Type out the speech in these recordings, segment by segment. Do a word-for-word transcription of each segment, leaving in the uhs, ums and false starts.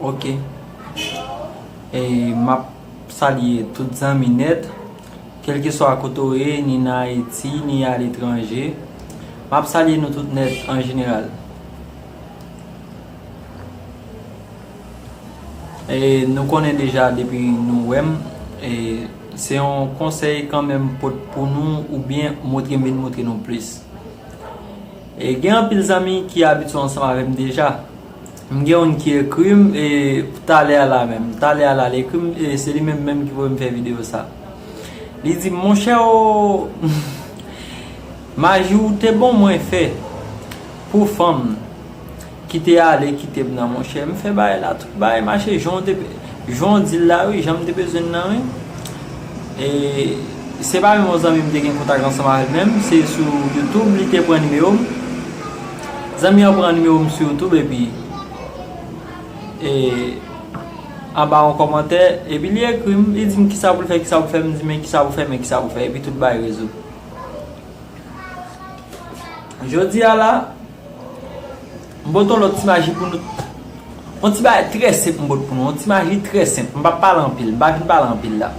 Ok. E m ap salye tout zanmi nèt, kèlkeswa kote w ye, ni nan Ayiti, ni aletranje. M ap salye nou tout nèt an jeneral. E nou konnen deja depi nou wè m, e se yon konsèy kanmenm pot pou nou, oubyen montre m vin montre nou plis. E gen anpil zanmi ki abitye ansanm avè m deja. M gen youn ki ekri m, e talè a la menm, talè a la, li ekri m, e se li menm menm ki voye m fè videyo sa. Li di m, monchè o, maji w te bon mwen fè pou fanm ki te ale kite m nan, monchè. M fè bagay la, tout bagay mache jan w te, jan w di l la, wi, jan m te bezwen l nan, wi. E se pa menm yon zanmi m te gen kontak ansanm avè l menm, se sou YouTube li te pran nimewo m. Zanmi an pran nimewo m sou YouTube epi, e anba yon kòmantè, epi li ekri m, li di m kisa pou l fè, kisa pou l fè, m di men kisa pou fè, men kisa pou fè, epi tout bagay rezoud. Jodi a la, m pote yon lòt ti maji pou nou. Yon ti bagay trè senp m pote pou nou. Yon ti maji trè senp. M p ap pale anpil. M pa vin pale anpil la.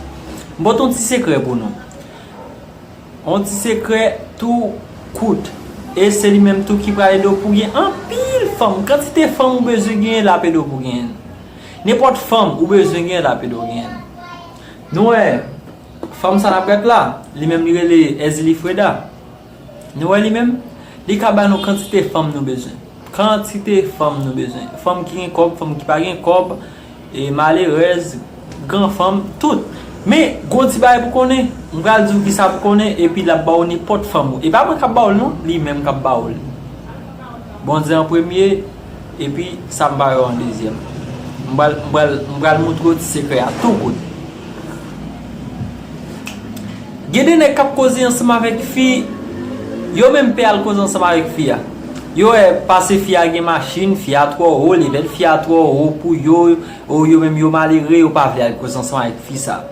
M pote yon ti sekrè pou nou. Yon ti sekrè tou kout. E se li menm tou ki pral ede w pou gen anpil fanm. Kantite fanm ou bezwen genyen, l ap ede w pou genyen. Nenpòt fanm ou bezwen genyen, l ap ede w genyen. Nou wè, fanm sa n ap gad la, li menm li rele Ezili Freda. Nou wè li menm? Li ka ba nou kantite fanm nou bezwen. Kantite fanm nou bezwen. Fanm ki gen kòb, fanm ki pa gen kòb, e malerèz, gran fanm, tout. Men, gon ti bagay pou konnen. M pral di w kisa pou konnen, epi l ap ba w nenpòt fanm ou. E pa mwen k ap ba w l non, li menm k ap ba w l. Bondye an premye, epi sa m pa yo an dezyèm. M pral, m pral, m pral moutre w ti sekrè a tou kout. Gen de nèg k ap koze ansanm avèk fi, yo menm pè al koze ansanm avèk fi a. Yo wè pase fi a gen machin, fi a twò wo, levèl fi a twò wo pou yo, o yo menm yo malere, yo pa vle al koze ansanm avèk fi sa.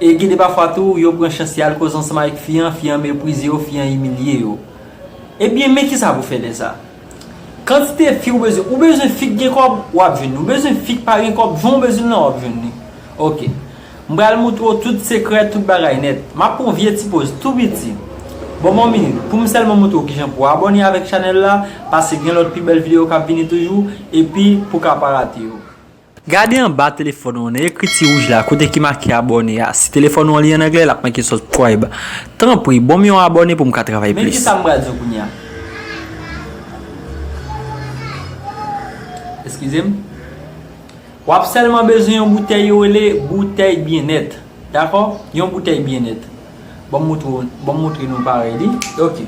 E gen de pafwa tou, yo pran chans y al koze ansanm avèk fi an, fi an meprize yo, fi an imilye yo. Ebyen, men kisa pou fè lè sa? Kantite fi ou bezwen, ou bezwen fi k gen kòb, w ap jwenn li. Ou bezwen fi k pa gen kòb, jan w bezwen l lan, w ap jwenn li. Ok. M pral moutre w tout sekrè, tout bagay nèt. M ap pran yon vye ti poz, tou piti. Ban m yon minit, pou m sèlman moutre w kijan pou w abòne avèk chanèl la, paske gen lòt pi bèl videyo k ap vini toujou, epi pou w ka pa rate yo. Gade anba telefòn ou nan ekriti wouj la kote ki make abòne a. Si telefòn ou an li an anglè, l ap make subscribe. Tanpri, ban m yon abòne pou m ka travay plis. Men kisa m pral di w kounye a. Eskize m. W ap sèlman bezwen yon boutèy yo rele boutèy byennèt. Dakò? Yon boutèy byennèt. Ban m moutre w, ban m moutre nou parèy li. Ok.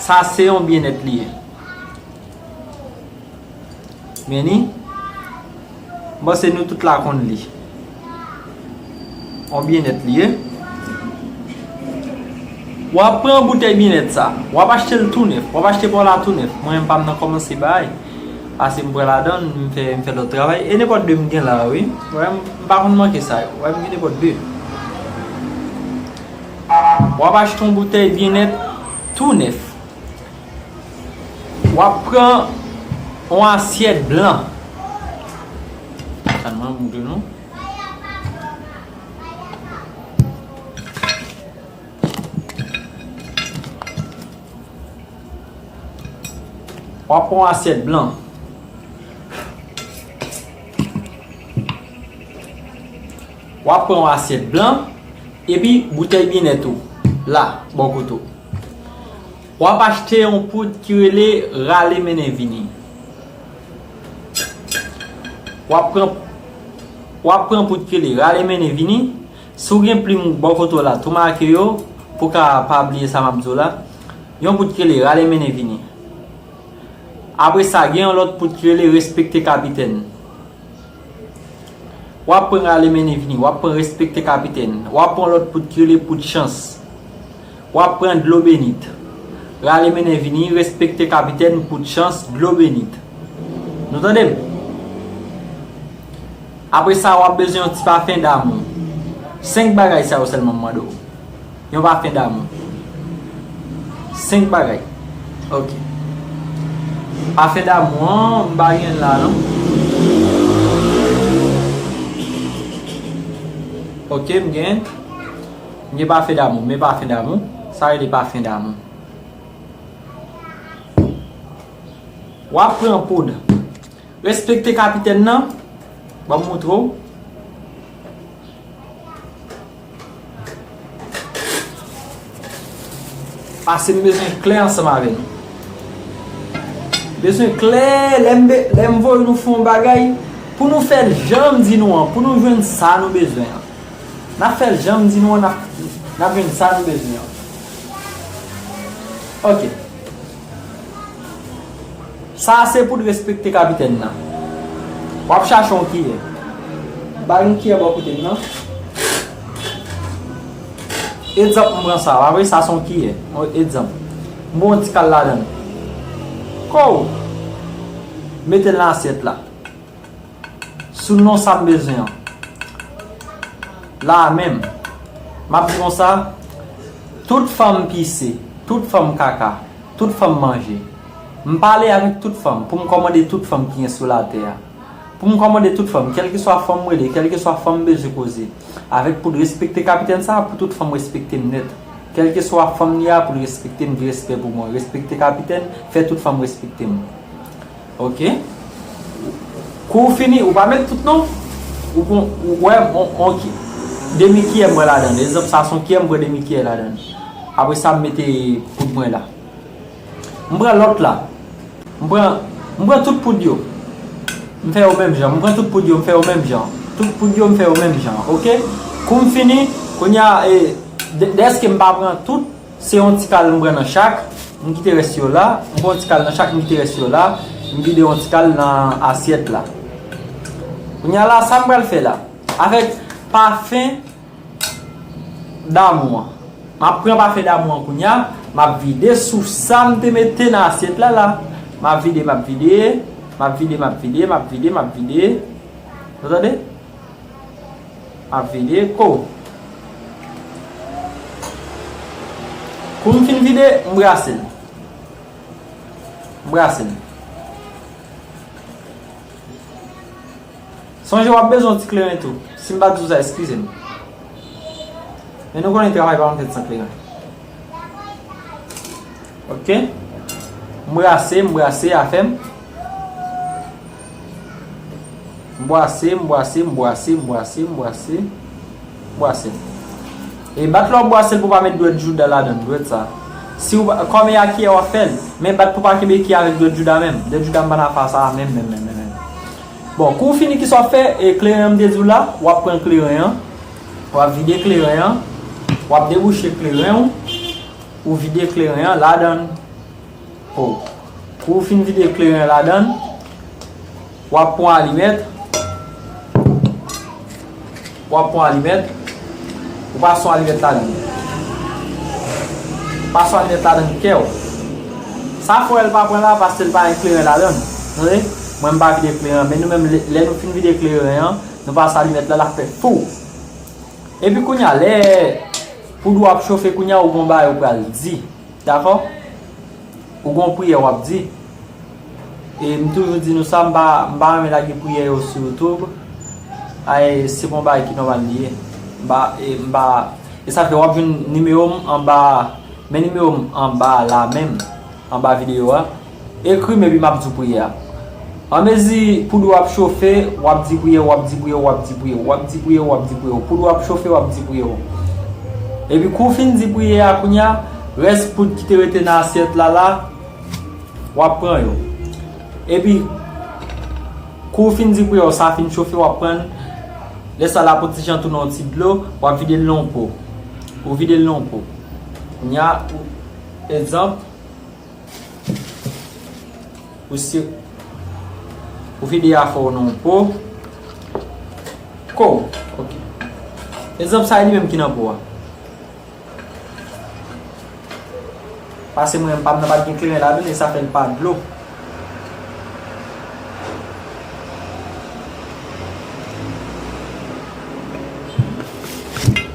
Sa se yon byennèt li ye. Men ni, m panse nou tout la konn li. On byennèt li ye. W ap pran boutèy byennèt sa. W ap achte l tou nèf. W ap achte pa w la tou nèf. Mwen menm pa m nan kòmanse bay. Pase m pran ladan l, m fè, m fè lòt travay. E nenpòt de m gen la, wi. Wè, m pa konn manke sa yo. Wè, m gen nenpòt de. W ap achte yon boutèy byennèt tou nèf. W ap pran yon asyèt blan. Tann mwen moutre nou. W ap pran yon asyèt blan. W ap pran yon asyèt blan, epi boutèy byennèt ou la, bò kote w. W ap achte yon poud ki rele rale mennen vini. W ap pran, w ap pran poud ki rele rale mennen vini. Si w gen plim ou bò kote w la, tou make yo, pou w ka pa bliye sa m ap di w la. Yon poud ki rele rale mennen vini. Apre sa, gen yon lòt poud ki rele respekte kapitèn. W ap pran rale mennen vini, w ap pran respekte kapitèn. W ap pran lòt poud ki rele poud chans. W ap pran dlo benit. Rale mennen vini, respekte kapitèn, poud chans, dlo benit. Nou tande m? Apre sa, w ap bezwen yon ti pafen damou. Senk bagay sa yo sèlman m mande w. Yon pafen damou. Senk bagay. Ok. Pafen damou an, m pa gen l la non. Ok, m gen, m gen pafen damou, men pafen damou, sa rele pafen damou. W ap pran poud. Respekte kapitèn nan. Ban m moutre w. Pase m bezwen klè ansanm avè nou. Bezwen klè, lè m be- lè m voye nou fè yon bagay, pou nou fè l jan m di nou an, pou nou jwenn sa nou bezwen an. N ap fè l jan m di nou an, n ap, n ap jwenn sa nou bezwen an. Ok. Sa a se pou n respekte kapitèn nan. W ap chache yon kiyè. M pa gen kiyè bò kote m nan. Egzanp, m pran sa, pa vre? Sa se yon kiyè. Yon egzanp. M ba w yon ti kal ladan l. Kow! Mete l nan asyèt la. Sou non sa m bezwen an. La a menm. M ap di konsa, tout fanm pise, tout fanm kaka, tout fanm manje. M pale avèk tout fanm pou m kòmande tout fanm ki gen sou latè a. Pou m kòmande tout fanm, kèlkeswa fanm m rele, kèlkeswa fanm m bezwen koze. Avèk pou l respekte kapitèn sa a, pou tout fanm respekte m nèt. Kèlkeswa fanm li a, pou l respekte m, di respè pou mwen. Respekte kapitèn, fè tout fanm respekte m. Ok. Kou w fini, ou pa met tout non. Ou pran, ou wè, on, on ki, demi kiyè mwen ladan. Egzanp, sa se yon kiyè, m pran demi kiyè ladan. Apre sa, m mete poud mwen la. M pran lòt la. M pran, m pran tout poud yo. M fè yo menm jan. M pran tout poud yo, m fè yo menm jan. Tout poud yo, m fè yo menm jan. Ok? Kou m fini, kounye a, e, dè-, dèske m pa pran tout, se yon ti kal m pran nan chak, m kite rès yo la, m pran yon ti kal nan chak, m kite rès yo la, m vide yon ti kal nan asyèt la. Kounye a la, sa m pral fè la, avèk pafen damou an. M ap pran pafen damou an kounye a, m ap vide sou sa m te mete nan asyèt la la. M ap vide, m ap vide, m ap vide, m ap vide, m ap vide, m ap vide. Nou tande? M ap vide kou. Kou m fin vide, m brase l. M brase l. Sonje w ap bezwen yon ti kleren tou. Si m pa di w sa, eskize m. Men nou konnen travay pa konn fèt san kleren. Ok. M brase, m brase, afè m. M bwase, m bwase, m bwase, m bwase, m bwase, m bwase. E bat lè w ap bwase l pou w pa met dwèt jouda ladan l, dwèt sa. Si w pa, kòm e a kiyè w ap fè l, men bat pou w pa kenbe kiyè avèk dwèt jouda menm. Dwèt jouda m pa nan afa sa a menm, menm, menm, menm, menm. Bon, kou w fini, kisa w ap fè? E kleren an m te di w la, w ap pran kleren an, w ap vide kleren an, w ap debouche kleren w, ou vide kleren an ladan l. O, kou w fin vide kleren an ladan l, w ap pran alimèt, w ap pran alimèt, ou pase yon alimèt ladan l. Pase yon alimèt ladan l kè w. Sa fè w wè l pa pran la, paske l pa gen kleren ladan l. Tande? Mwen, m pa vide kleren an, men nou menm, lè, lè nou fin vide kleren an, nou pase alimèt la, l ap fè fou. Epi kounye a, lè poud ou ap chofe, kounye a, ou gon bagay ou pral di. Dakò? Ou gon priyè w ap di. E m toujou di nou sa, m pa, m pa renmen lage priyè yo sou YouTube. Ay, se pa yon bagay ki nòmal li ye. M pa, e m pa, e sa fè w ap jwenn nimewo m anba, men nimewo m anba la menm, anba videyo a. Ekri m epi m ap di w priyè a. Anmezi poud ou ap chofe, w ap di priyè, w ap di priyè, w ap di priyè, w ap di priyè, w ap di priyè. Poud ou ap chofe, w ap di priyè. Epi kou w fin di priyè a kounye a, rès poud ki te rete nan asyèt la la, w ap pran yo. Epi kou w fin di priyè w, sa fin chofe, w ap pran l. Lè sa l ap yon ti jan tounen yon ti dlo, w ap vide l nan yon po. Ou vide l nan yon po. Kounye a, ou, egzanp, Ou si, ou vide afè w nan yon po. Kou. Ok. Egzanp, sa e li menm ki nan po a. Paske mwen, pa m nan pa t gen kleren ladan l, e sa fè l pa dlo.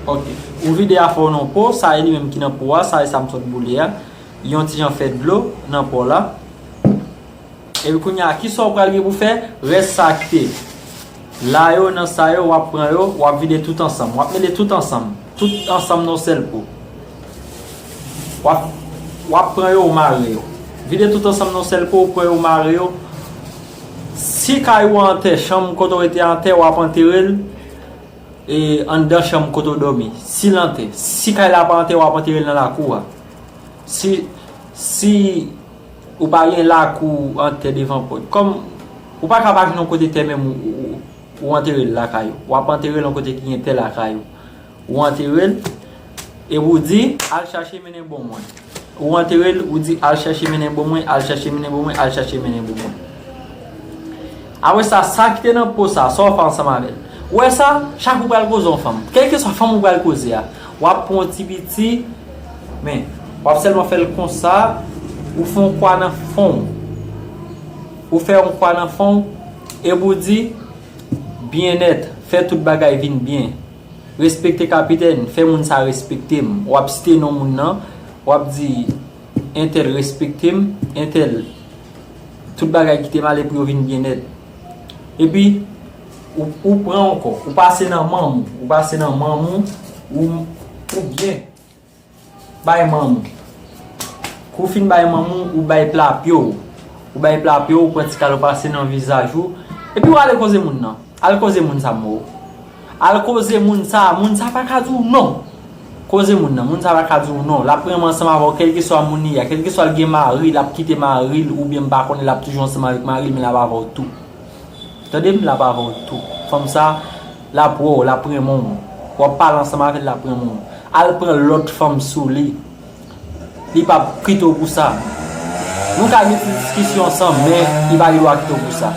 Ok. Ou vide afè w nan yon po, sa e li menm ki nan po a, sa e sa m sot boule a. Yon ti jan fè dlo nan po la. Epi kounye a, kisa w pral gen pou fè? Rès sa ki te, La yo, nan sa yo, w ap pran yo, w ap vide tout ansanm. W ap mele tout ansanm. Tout ansanm nan yon sèl po. W ap, w ap pran yo, w mare yo. Vide tout ansanm nan yon sèl po, w pran yo, w mare yo. Si kay ou an tè, chanm kote w rete an tè, w ap antere l e anndan chanm kote w dòmi. Si l an tè, si kay la pa an tè, w ap antere l nan lakou a. Si, si ou pa gen lakou an tè devan pòt, kòm ou pa ka pa jwenn yon kote tè menm ou, ou, ou antere l lakay ou. W ap antere l yon kote ki gen tè lakay ou. Ou antere l, epi ou di, al chache mennen bon mwen. Ou antere l, ou di, al chache mennen bon mwen, al chache mennen bon mwen, al chache mennen bon mwen. Apre sa, sa ki te nan po sa, sa w fè ansanm avè l? Ou wè sa? Chak ou pral koze yon fanm. Kèlkeswa fanm ou pral koze a, w ap pran yon ti piti, men, w ap sèlman fè l konsa, ou fè yon kwa nan fon w. Ou fè yon kwa nan fon w, epi ou di, byennèt, fè tout bagay vin byen. Respekte kapitèn, fè moun sa respekte m. W ap site non moun nan, w ap di, entèl respekte m, entèl, tout bagay kite m ale pou yo vin byennèt. Epi, ou, ou pran ankò, ou pase nan manm ou, ou pase nan manm ou, ou, ou byen bay manm ou. Kou w fin bay manm ou, ou bay pla pye w. Ou bay pla pye w, ou pran ti kal ou pase nan vizaj ou. Epi w ale koze moun nan. Al koze moun sa mo. Al koze moun sa, moun sa pa ka di w non. Koze moun nan, moun sa pa ka di w non. L ap renmen ansanm avè w, kèlkeswa moun li ye a, kèlkeswa l gen mari, l ap kite mari l, oubyen m pa konnen, l ap toujou ansanm avèk mari l, men l ap avè w tou. Tande m, l ap avè w tou. Fanm sa, l ap wè w, l ap renmen w. W ap pale ansanm avè l, l ap renmen w. Al pran lòt fanm sou li. Li p ap kite w pou sa. Nou ka gen ti diskisyon ansanm, men li pa gen dwa kite w pou sa.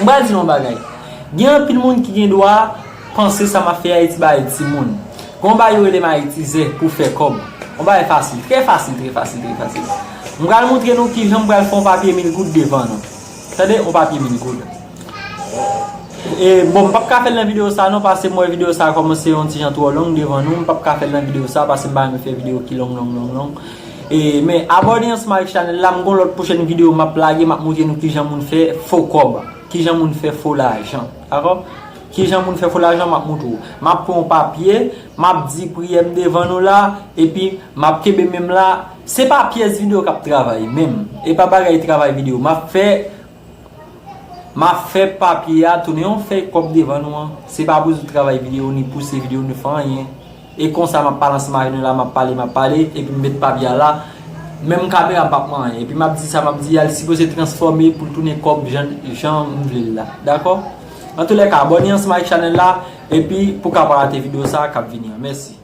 M pral di nou yon bagay. Gen anpil moun ki gen dwa panse sa m ap fè a e ti bagay timoun. Gen yon bagay yo rele mayitize pou fè kòb. Yon bagay fasil, trè fasil, trè fasil, trè fasil. M pral montre nou kijan m pral fè yon papye mil goud devan nou. Tande, yon papye mil goud. E, bon, m p ap ka fè l nan videyo sa non, paske m wè videyo sa kòmanse yon ti jan twò long devan nou. M p ap ka fè l nan videyo sa, paske m pa renmen fè videyo ki long, long, long, long. E, men abòne ansanm avèk chanèl la, m gon lòt pwochèn videyo m ap lage, m ap montre nou kijan moun fè fo kòb, kijan moun fè fo lajan. Dakò? Kijan moun fè fo lajan, m ap montre w. M ap pran yon papye, m ap di priyè m devan nou la, epi m ap kenbe men m la. Se pa pyès videyo k ap travay menm. E pa bagay travay videyo. M ap fè M ap fè papye a tounen yon fèy kòb devan nou an. Se pa pou zot travay videyo, ni pouse videyo, ni fè anyen. E konsa m ap pale ansanm avè nou la, m ap pale, m ap pale, epi m met papye a la. Menm kamera m p ap manyen. Epi m ap di sa, m ap di a, li sipoze transfòme pou l tounen kòb jan, jan m vle l la. Dakò? Antoulèka, abòne ansanm avèk chanèl la, epi pou w ka pa rate videyo sa a k ap vini an. Mèsi.